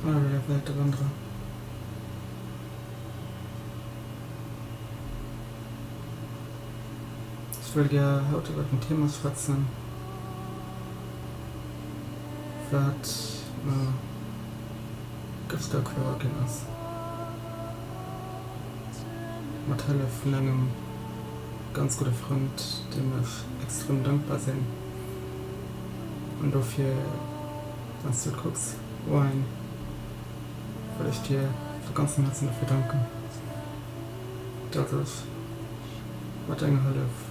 Aller Weltewanderer. Ech wëll gär haut iwwert en Thema schwätzen, wat mer gëschter kloer ginn ass, mat Hëllef vun engem ganz gudde Frënd, deem ech extrem dankbar sinn an dofir, wann s du et kucks, Wayne, wëll ech dir vu ganzem Häerzen dofir danken, datt ech mat denger Hëllef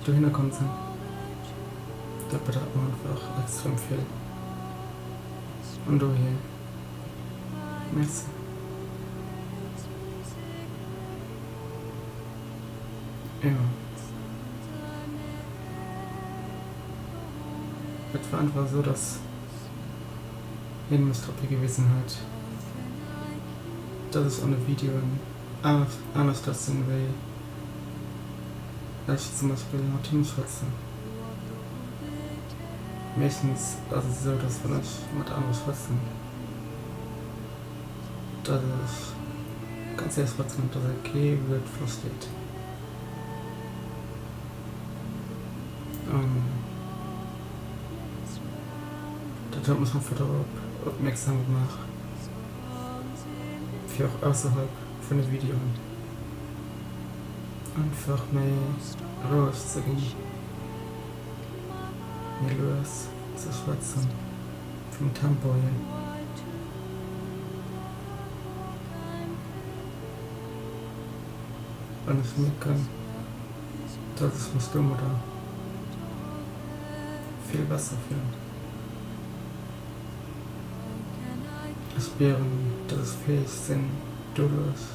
dohinner komm sinn. Dat bedeit mer einfach extrem vill an dohier Merci. Jo. Et war einfach esou, dass hien mech drop higewisen huet, dass ech an de Videoen aneschters sinn, wéi ech zum Beispill mat him schwätzen. Meeschtens ass et esou, dass wann ech mat anere schwätzen, dass ech ganz séier schwätzen, dass e kee Wuert versteet. An dat huet mech einfach dorop opmierksam gemaach, fir och ausserhalb vun de Videoen einfach méi roueg ze ginn, méi lues ze schwätzen, vum Tempo hier. An ech mierken, dass ech mech domadder vill besser fillen. Ech spieren, dass ech fäeg sinn, doduerch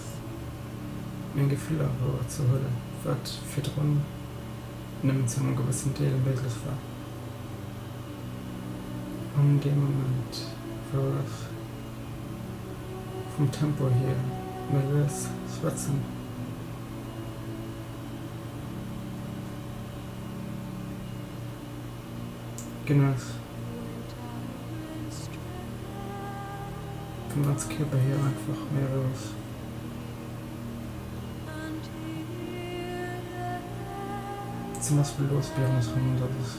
meng Gefiller wouer ze huelen, wat virdrun nëmmen zu engem gewëssen Deel méiglech war. An deem Moment, wou ech vum Tempo hier méi lues schwätzen. Ginn ech vum ganze Kierper hier einfach méi roueg. Zum Beispill elo spieren ech rëm, datt ech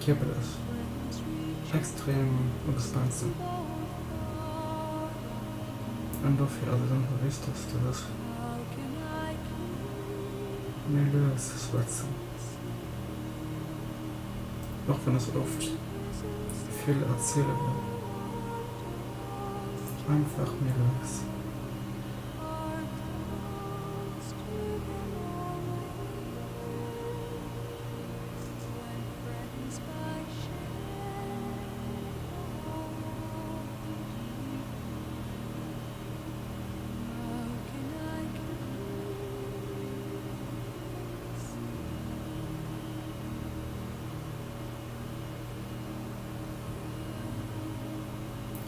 kierperlech extrem ugespaant sinn. An dofir ass et einfach wichteg, datt ech méi lues schwätzen, och wann ech oft vill erziele wëll. Einfach méi lues.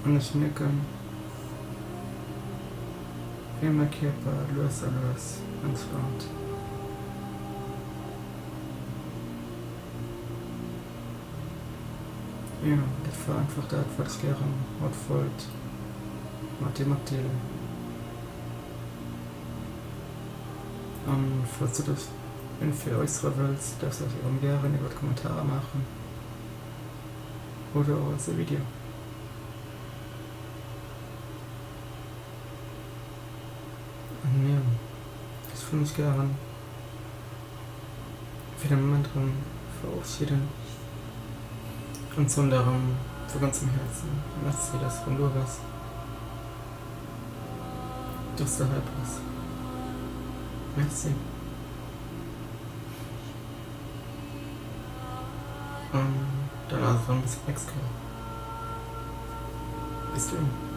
An ech mierken, wéi mäi Kierper lues a lues entspaant. Jo, dat war einfach dat, wat ech gären haut wollt mat dir matdeelen. An falls du dech iergendwéi äussere wëlls, däerfs du dat erëm gären iwwer d'Kommentarer maachen oder och als e Video. An jo, ech wëll mech gären fir de Moment erëm verofschieden an soen der erëm vu ganzem Häerzen Merci, dass du erëm do waars, dass du hei bass. Merci. An dann ass et erëm bis d'nächst Kéier. Bis dunn.